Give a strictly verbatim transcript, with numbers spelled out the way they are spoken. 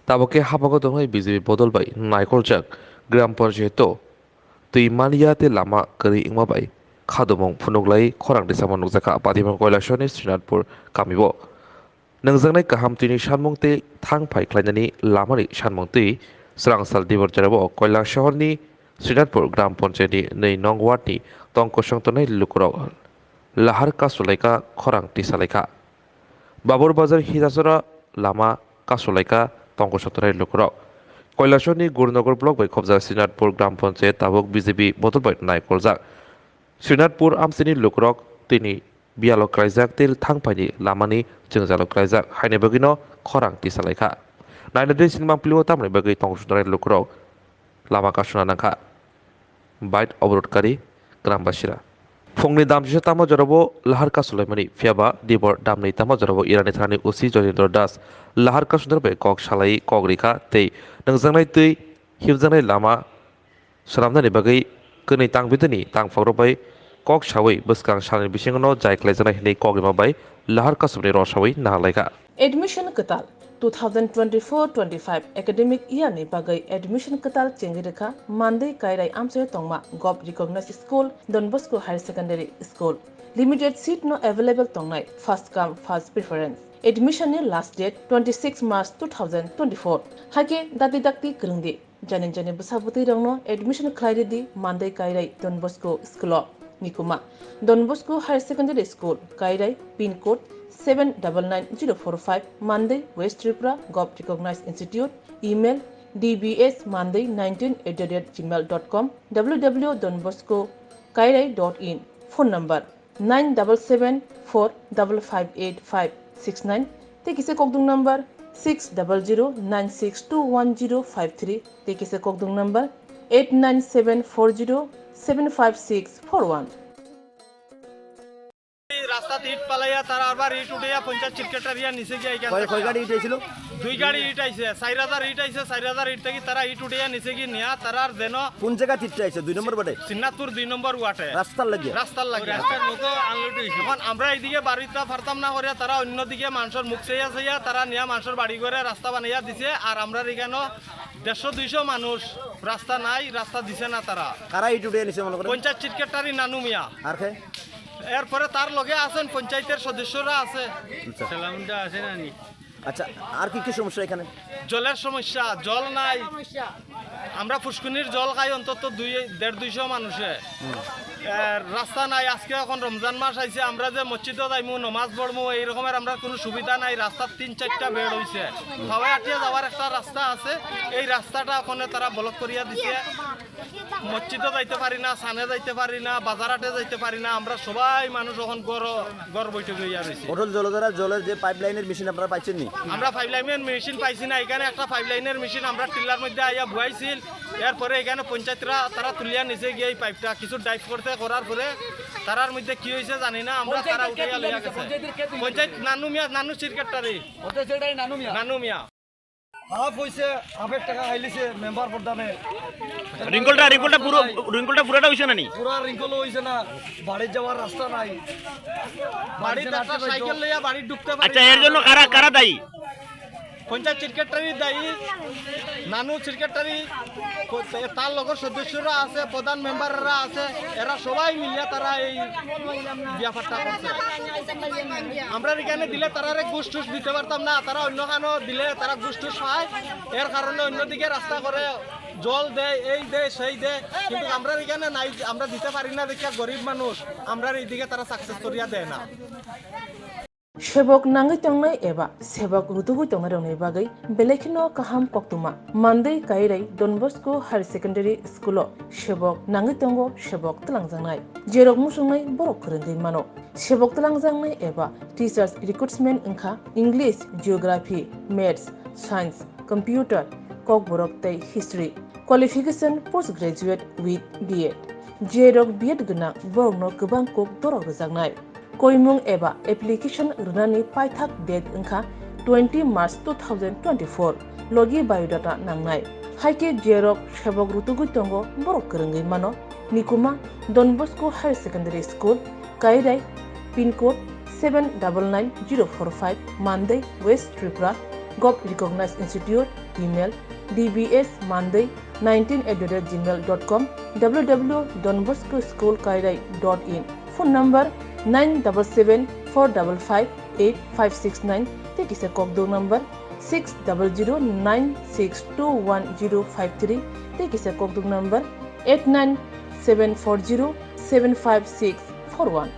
Tabuk khe habango tongnai B J P bodol bai naikoljak gram panchayat o twi manya tei lama kwrwi wngma bai khadomung phunuklai khorang tisamo nukjakha. Patimung Kailasoni Srinathpur kamio nwngjaknai kaham twini sanmung tei thang phai khlainani lamani sanmung twi swrangsal dibor jorao Kailasahorni Srinathpur gram panchayatni nwi nong wardni tongkosong tongnai lukurok lahar kasulaikha, khorang tisalaikha. Babur Bazar Hijasora lama kasulaikha tongkosong tongnai lukurok. Kailasoni Gurunagar block bai khobjak Srinathpur gram panchayat tabuk B J P bodol bai naikoljak. Srinathpur amchaini lukurok tini biyalo klaijak tei thang phaini lamani jwngjalo klaijak haini bagwino khorang tisalaikha. Naina de sinimang pilio tamoni bagwi tongkosong tongnai lukurok lama kasuna nangkha. Bike oborot kari Grambasira. Phungni damchisa tamo jorabo lahar kasulaimani, phiyaba dibor damni tamo jorabo Irani thanani O C Jotendra Das lahar kasundar bai kok salai kok rikha tei nwngjaknai twi himjaknai lama swnamnani bagwi kwnwi tangbidini tangphakrok bai kok sawi bwskang salni bisingono jai khlaijaknai hinwi kok rima bai lahar kasumni rw sawi naharlaikha. Admission kwtal two thousand twenty-four twenty-five academic year ni bagwi admission kwtal chengwi rwkha Mandwi Kairai amchaio tongma Govt Recognized School, Don Bosco Higher Secondary School. Limited seat no available tongnai, first come first preference. Admission ni last date twenty-six March two thousand twenty-four. Haikhe dakti dakti kwrwngdi. Jani jani bwsa bwtwi rokno admission khlai rwdi Mandwi Kairai Don Bosco School o. Nikuma, Don Bosco Higher Secondary School, Kairai, pin code seven double nine zero four five, Mandwi, West Tripura, Govt Recognized Institute, email D B S Mandwi nineteen at the rate gmail dot com, W W W dot don bosco kairai dot in, phone number nine double seven four double five eight five six nine, tei kisa kokdwng number six double zero nine six two one zero five three, tei kisa kokdwng number eight nine seven four zero seven five six four one. রাস্তাত ইট পালাইয়া তারা আবার ইট উঠাইয়া পঞ্চাশ চিটকেটারিয়া নিচে গিয়া এখান কয়, থেকে কয় গাড়ি ইট আইছিল? দুই গাড়ি ইট আইছে, চার হাজার ইট আইছে, চার হাজার ইট থেকে তারা ইট উঠাইয়া নিচে গিয়ে নিয়া তারা আর যেন কোন জায়গা ইট আইছে? দুই নম্বর বাটে? সিন্নাতপুর দুই নম্বর ওয়াটে। রাস্তার লাগিয়া? রাস্তার লাগিয়া। রাস্তার মতো আনলোড হইছে। এখন আমরা এইদিকে বাড়িটা পারতাম না করিয়া তারা অন্যদিকে মানুষের মুখ চাইয়া চাইয়া তারা নিয়া মানুষের বাড়ি ঘরে রাস্তা বানাইয়া দিছে, আর আমরা এখানে দেড়শো দুইশো মানুষ রাস্তা নাই, রাস্তা দিছে না তারা। কারা ইট উঠাইয়া নিছে মনে করেন? পঞ্চাশ চিটকেটারি নানু মিয়া। আর কে? এরপরে তার লগে আছেন পঞ্চায়েতের সদস্যরা আছে। আচ্ছা। সালামুন্ডা আছে না নি? আচ্ছা, আর কি কি সমস্যা এখানে? জলের সমস্যা, জল নাই। আমরা ফুসকুনির জল খাই অন্তত দুই, দেড় দুইশো মানুষে। হুম। এ, রাস্তা নাই। আজকে এখন রমজান মাস আইছে, আমরা যে মসজিদে যাইমু, নমাজ পড়মু, এই রকমের আমরা কোনো সুবিধা নাই। রাস্তার তিন চারটা বেড হইছে, হাওয়ায় আটিয়া যাওয়ার একটা রাস্তা আছে, এই রাস্তাটা ওখানে তারা ব্লক করিয়া দিছে। মসজিদে যাইতে পারি না, সানে যাইতে পারি না, বাজার হাটে যাইতে পারি না। আমরা সবাই মানুষ এখন ঘর, ঘর বৈঠক হইয়া রয়েছে। হোটেল জলধারা জলের যে পাইপ লাইনের মেশিন আপনারা পাইছেন নি? আমরা পাইপ লাইনের মেশিন পাইছি না। এখানে একটা পাইপ লাইনের মেশিন আমরা টিল্লার মধ্যে আইয়া বুয়াইছিল। এরপরে এখানে পঞ্চায়েতরা তারা তুলিয়া নিচে গিয়ে এই পাইপটা কিছু ডাইভ করতে, করার পরে তারার মধ্যে কি হয়েছে জানি না, আমরা তারা উঠাইয়া লইয়া গেছে। পঞ্চায়েত নানু মিয়া, নানু সেক্রেটারি। নানু মিয়া। হাফ হইছে, হাফের টাকা খাইলিছে মেম্বার প্রধানে। রিঙ্কলটা, রিঙ্কলটা পুরো, রিঙ্কলটা পুরোটা হইছে না নি? পুরা রিঙ্কল হইছে না, বাড়ির যাওয়ার রাস্তা নাই। বাড়িতে একটা সাইকেল লইয়া বাড়ি ঢুকতে পারি আচ্ছা, না। এর জন্য কারা, কারা দায়ী? পঞ্চায়েত সেক্রেটারি দায়ী, নানু সেক্রেটারি, তার লগর সদস্যরা আছে, প্রধান মেম্বাররা আছে, এরা সবাই মিলিয়া তারা এই ব্যাপারটা করছে। আমরা এখানে দিলে তারারে ঘুষ টুস দিতে পারতাম না, তারা অন্য খানো দিলে তারা ঘুষ টুস পায়, এর কারণে অন্যদিকে রাস্তা করে, জল দেয়, এই দেয়, সেই দেয়, কিন্তু আমরা এখানে নাই, আমরা দিতে পারি না দেখিয়া গরিব মানুষ, আমরা এইদিকে তারা সাকসেস করিয়া দেয় না। Sebok nangwi tongnai eba sebok rutugwi tongnairokni bagwi belai kheno kaham koktwma. Mandwi Kairai Don Bosco Higher Secondary School-o sebok nangwi tongo, sebok twlangjaknai. Jerok muchungnai borok kwrwngwi mano. Sebok twlangjaknai eba teachers recruitment wngkha English, Geography, Maths, Science, Computer, Kokborok tei History. Qualification post graduate with B Ed. Jerok B Ed gwnang borokno kwbang kok dorok rwjaknai. Koimung eba application rwnani paithak date wngkha twenty March two thousand twenty-four, logi biodata nangnai. Haikhe jerok sebok rutugwi tongo borok kwrwngwi mano. Nikuma, Don Bosco Higher Secondary School, Kairai, pin code seven double nine zero four five, Mandai, West Tripura, Govt Recognized Institute, email d b s mandai nineteen at the rate gmail dot com, w w w dot don bosco school kairai dot in, phone number nine double seven four double five eight five six nine tei kisa kokduk number six double zero nine six two one zero five three tei kisa kokduk number eight nine seven four zero seven five six four one.